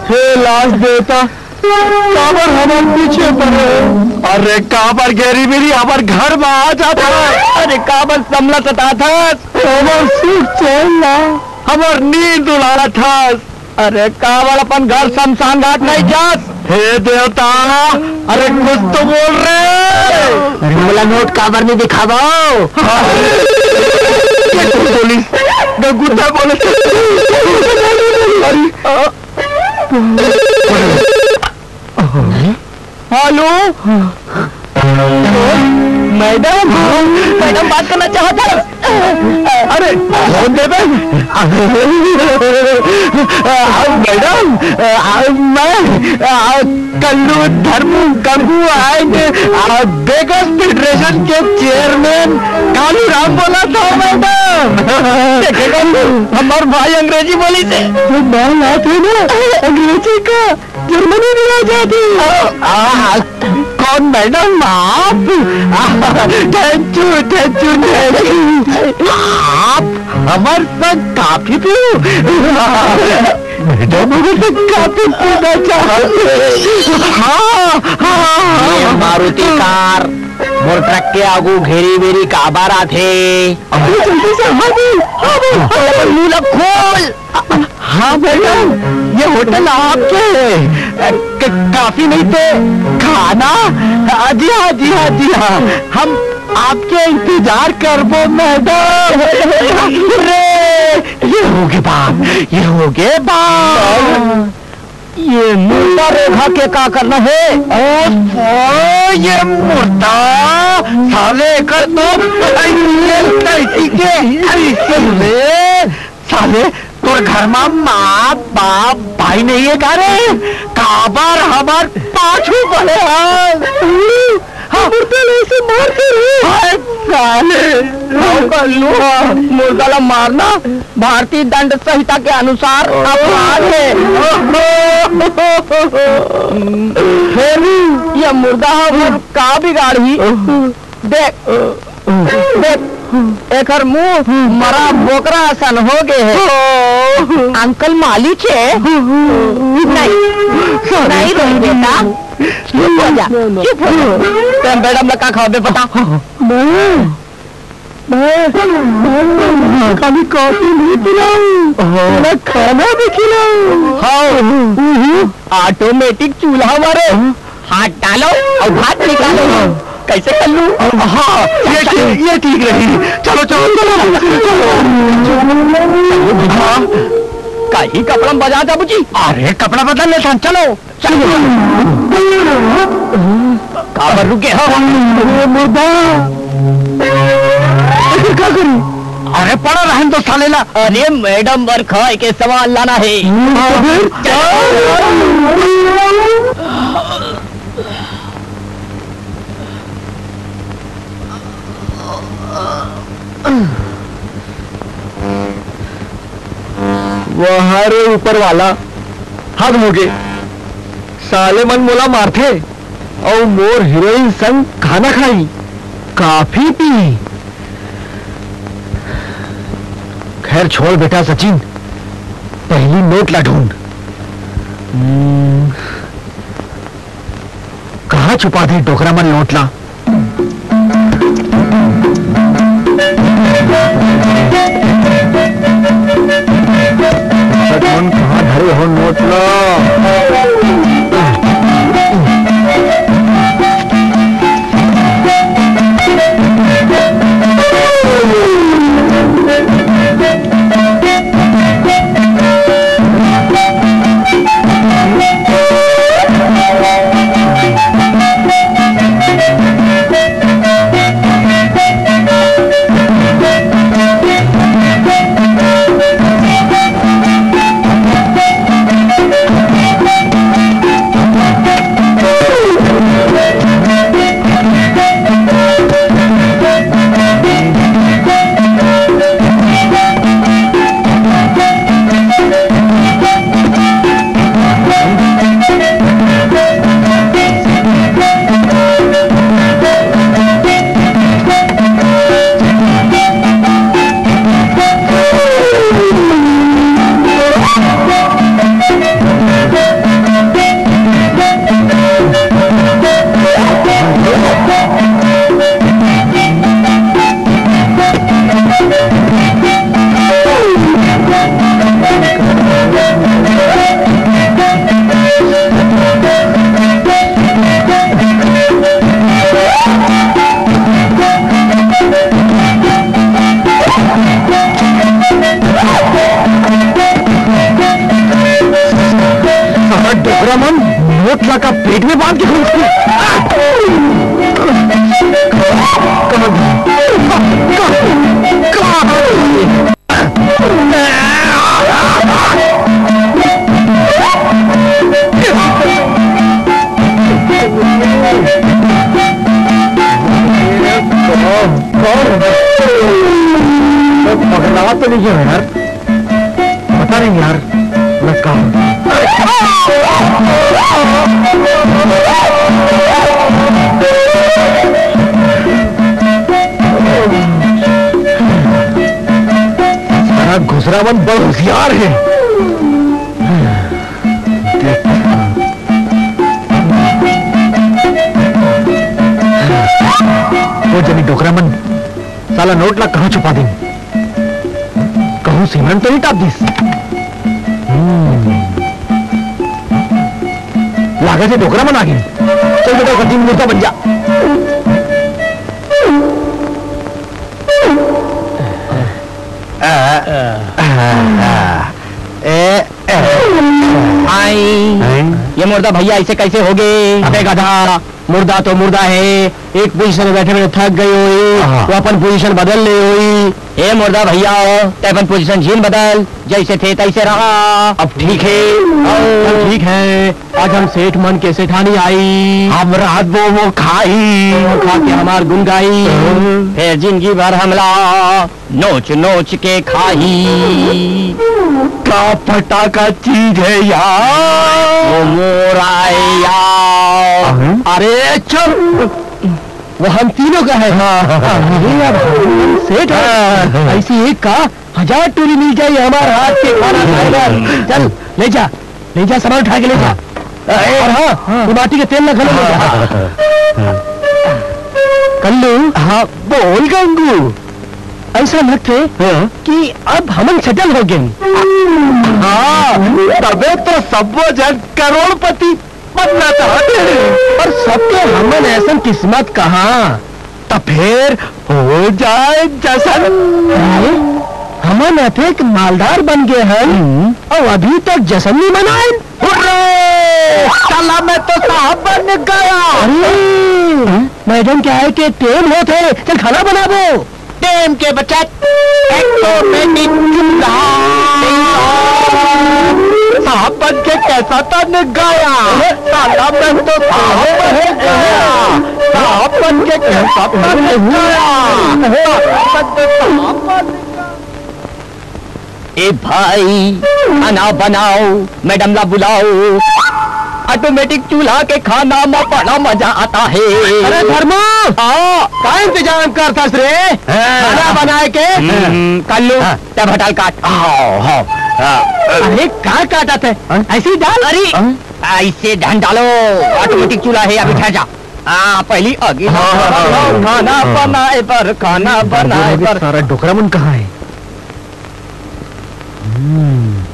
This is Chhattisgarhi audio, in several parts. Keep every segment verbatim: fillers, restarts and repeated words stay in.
हे लाश देवता, काबर हमर पीछे पड़े? अरे काबर घेरी बेरी हमर घर म आ जात हस? अरे काबर समला सतात हस? हमर सुख चैन ला, हमर नींद उड़ात हस। अरे काबर अपन घर शमशान घाट नहीं जात? हे देवता, अरे कुछ तो बोल रे। अरे मोला नोट काबर नहीं दिखाबो? ये कुछ बोलिस? गंगूता बोले। अरे, आ, हेलो, मैडम, मैडम बात करना चाहत हस। अरे, फोन देबे? आ, मैडम, आ, मैं, आ, कल्लू धर्मू गंगू and, आ, बेगस फेडरेशन के चेयरमैन कालू राम बोलत हंव, मैडम। देखे गंगू, हमर भाई अंग्रेजी बोलिस हे। मैं ना थे ना, अंग्रेजी का जर्मनी में आ जाती। आ, आ, कौन मैडम आप? आ, thank you, thank you, thank you। आप हमर संग कॉफी पीहू? मैडम हमर संग कॉफी पीना चाहत हे। हाँ, हाँ, हाँ। ये मारुति कार मोर ट्रक के आगू घेरी बेरी काबर आथे? अरे जल्दी से, हाँ बोल, हाँ बोल, हाँ बोल, मुंह ला खोल। हाँ मैडम, ये होटल आपके है। क-, कॉफी नहीं तो खाना? हाँ, जी हाँ, जी हाँ, जी हाँ, हम आपके इंतजार करबो मैडम। रे, ये होगे बात, ये होगे बात। ये मुर्दा रेखा के का करना है? ओफो, ये मुर्दा, साले एकर तो ये कैसी के ऐसी रे। साले, तोर घर मा माँ, बाप, भाई नहीं है का रे? काबर हमर पाछू पड़े हस? हाँ। मुर्दा ला ऐसे मार दे रे। हाय साले, हाँ, कर लो। हाँ, मुर्दा ला मारना भारतीय दंड संहिता के अनुसार अपराध है। फेर ये मुर्दा ह मोर का बिगाड़ही? देख, देख, एकर मुंह मरा बोकरा असन हो गे हे। अंकल मालिक हे। नहीं, नहीं रोई बेटा, चुप हो जा, चुप हो जा। तें मैडम ला का खवाबे बता? मैं, मैं, मैं खाली कॉफी नहीं पिलाऊं, हाँ। तेला खाना भी खिलाऊं। हाँ, उहू ऑटोमेटिक चूल्हा मारे। हाँ। हाथ डालो और भात निकालो। हाँ। कैसे कर लूं? हाँ, ये ठीक, ये ठीक रही। चलो, चलो, चलो, चलो। हाँ। कहीं कपड़ा बजा बाबूजी। अरे, कपड़ा बदल लेथन, चलो। चलो। काबर रुके हो? अरे मुर्दा। ऐसे का करी? अरे पड़ा रहन दो साले ला। अरे मैडम बर खाए के सामान लाना है। हाँ, फिर? वाह रे ऊपर वाला, हद होगे। साले मन मोला मारथे अउ मोर हीरोइन संग खाना खाही, कॉफी पीही। खैर छोड़ बेटा सचिन, पहली नोट ला ढूंढ। हम्म, कहाँ छुपा दे डोकरा मन नोट ला? मन कहाँ धरे हो नोट ला? में बांध के घूम। पकड़ा तो नहीं है यार। पता नहीं यार, मैं कहाँ हूँ। सारा घुसरावन बड़ होशियार है। देख। वो जनी डोकरा मन साला नोट ला कहाँ छुपा दिन? कहूँ सीमन तो नहीं टाप दिस? हम्म। लागत है डोकरा मन आ गिन। चल बेटा, गद्दी में मुर्दा बन जा। ए, ए। आई। हैं? ये मुर्दा भैया ऐसे कैसे हो गए? अबे गधा, मुर्दा तो मुर्दा है, एक पोजीशन में बैठे बैठे थक गई होई, हाँ। वो अपन पोजीशन बदल ले होई। ए मुर्दा भैया, ते अपन पोजीशन झीन बदल, जैसे थे तैसे रहा। अब ठीक है। अब ठीक है, आज हम सेठ मन के सेठानी आई। हम रात वो वो खाई। और खा के हमार गुन गाई। हाँ। फिर जिंदगी भर हमला नोच नोच के खाही। का फटाका चीज है यार। वो मोरा है यार। अरे चुप, वो हम तीनों का है। हाँ। अरे अब हम सेठ हैं। हाँ। ऐसी एक का हजार टोली मिल जाए हमारे हाथ के खाना खाए बर। चल ले जा, ले जा, सामान उठा के ले जा। अरे, और हाँ, हाँ। वो माटी के तेल ना घलो ले जा। हाँ। कल्लू। हाँ, बोल गंगू। ऐसा लगथे हाँ। कि अब हमन सेटल हो गए। हाँ, तबे तो सब्बो जन करोड़पति बनना चाहत हे। पर सबके हमन ऐसन किस्मत कहाँ? त फेर हो जाए जसन। अरे, हमन अतेक मालदार बन गए हन, हम्म। अउ अभी तक जसन नहीं मनाएन। हुर्रे! साला मैं तो साहब बन गया। अरे, मैडम के आए के टेम होत हे, चल खाना बनाबो। टेम के बचत, ऑटोमेटिक चूल्हा। साहब बन के कैसा तन गया, साला मैं तो साहब बन गया। साहब बन के कैसा तन गया, साला मैं तो साहब बन गया। ए भाई, खाना बनाओ, मैडम ला बुलाओ। ऑटोमेटिक चूल्हा के खाना में बड़ा मजा आता है। अरे धर्मू, हाँ। का इंतजाम करथस रे? हाँ। खाना बनाए के? हम्म, कल्लू, हाँ। तब हटाल काट। आओ, आओ। हाँ। अरे का काटत हे? हाँ? ऐसे ही डाल। अरे, हाँ? ऐसे ढन डालो, ऑटोमेटिक चूल्हा है, अभी ठहर जा। हाँ, पहली आगी हाँ, हाँ, हाँ, हाँ। खाना हाँ। बनाए बर, खाना बनाए बर। सारा डोकरा मन कहाँ है? हम्म।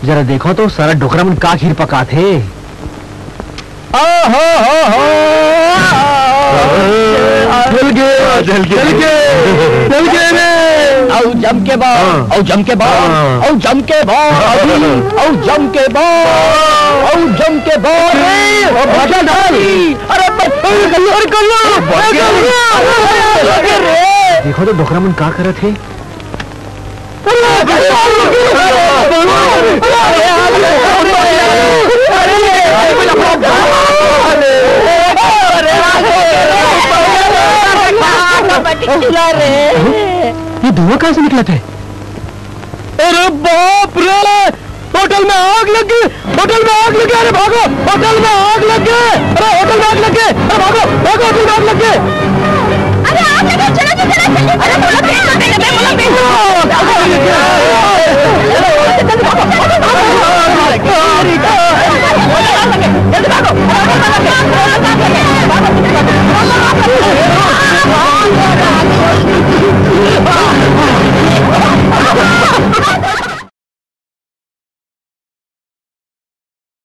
जरा देखो तो, सारा डोकरा मन का खीर पकात हे। ओहो हो हो। जल गए, जल गए, जल गए, जल गए रे। औ जम के बा, हाँ। औ जम के बा, हाँ। औ जम के बा, हाँ। औ जम के बा, औ जम के बा रे। ओ भाटा डाल। अरे, अरे, कल्लू, अरे, कल्लू, अरे, कल्लू, अरे, कल्लू, अरे, अरे, अरे। देखो तो डोकरा मन का करत हे। ये धुआं कहाँ से निकला था? अरे बाप रे, होटल में आग लग गई, होटल में आग लग गई, अरे भागो, होटल में आग लग गई, अरे होटल में आग लग गई, अरे भागो, भागो, होटल में आग लग गई। अरे आग लगे, चलो जी, चलो, जल्दी, अरे बोलो, बोलो, बोलो, बोलो, बोलो।